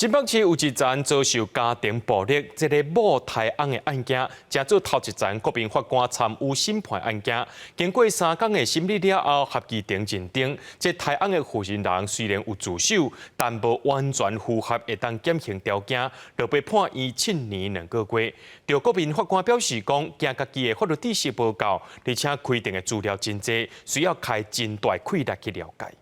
新北市有一層遭受家庭暴力，這个某刣翁的案件，成做頭一層國民法官參與審判案件。經過3工的審理了後，合議庭認定，這刣翁的負責人雖然有自首，但無完全符合會當減刑條件，就被判監7年2個月。著國民法官表示講，驚家己的法律知識無夠，而且開庭的資料真濟，需要開真大氣力去了解。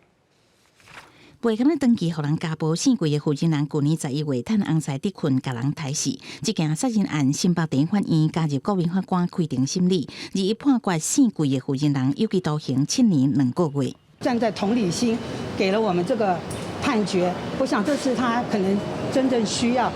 袂甘咧長期予人家暴姓桂的負責人，舊年11月趁翁婿佇睏，共人刣死。這件殺人案，新北地法院加入國民法官開庭審理，21判決姓桂的負責人有期徒刑7年2個月。站在同理心，給了我們這個判決，我想這是他可能真正需要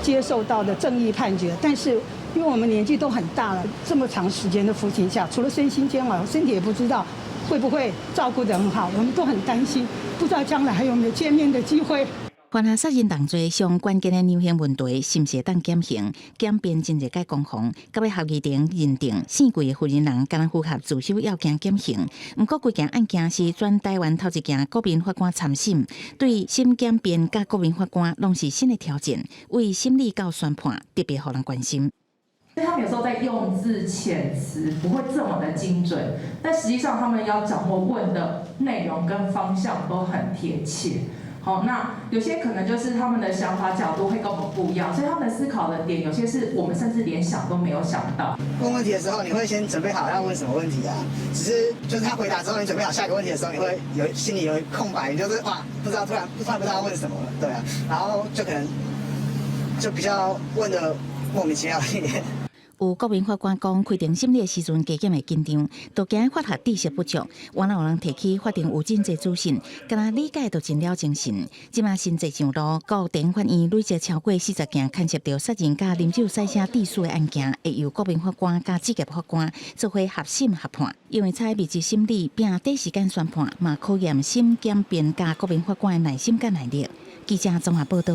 接受到的正義判決。但是因為我們年紀都很大了，這麼長時間的服刑下，除了身心煎熬，身體也不知道會不會照顧得很好，我們都很擔心，不知道將來還有沒有見面的機會。犯下殺人重罪上關鍵的量刑問題，是毋是會當減刑？檢辯真濟擺攻防，到尾合議庭認定姓桂的負責人敢若符合自首要件減刑。毋過規件案件是全台灣頭一件國民法官參審，對審檢辯佮國民法官攏是新的挑戰，為審理到宣判特別予人關心。所以他們有時候在用字遣詞不會這麼的精準，但實際上他們要掌握問的內容跟方向都很貼切。好，那有些可能就是他們的想法角度會跟我們不一樣，所以他們的思考的點有些是我們甚至連想都沒有想到。問問題的時候，你會先準備好要問什麼問題啊？只是就是他回答之後，你準備好下一個問題的時候，你會有心裡有空白，你就是哇，不知道突然不知道問什麼了，對啊，然後就可能就比較問的莫名其妙一點。有國民法官講，開庭審理的時陣，加減會緊張，都驚法學知識不足。原來有人提起法庭有真濟資訊，敢若理解都真了精神。這馬新濟上路，高等法院累積超過40件牽涉著殺人佮啉酒駛車致死的案件，會由國民法官佮職業法官做伙合審合判。因為採密集審理，並短時間宣判，嘛考驗審檢辯佮國民法官的耐心佮耐力。記者綜合報道。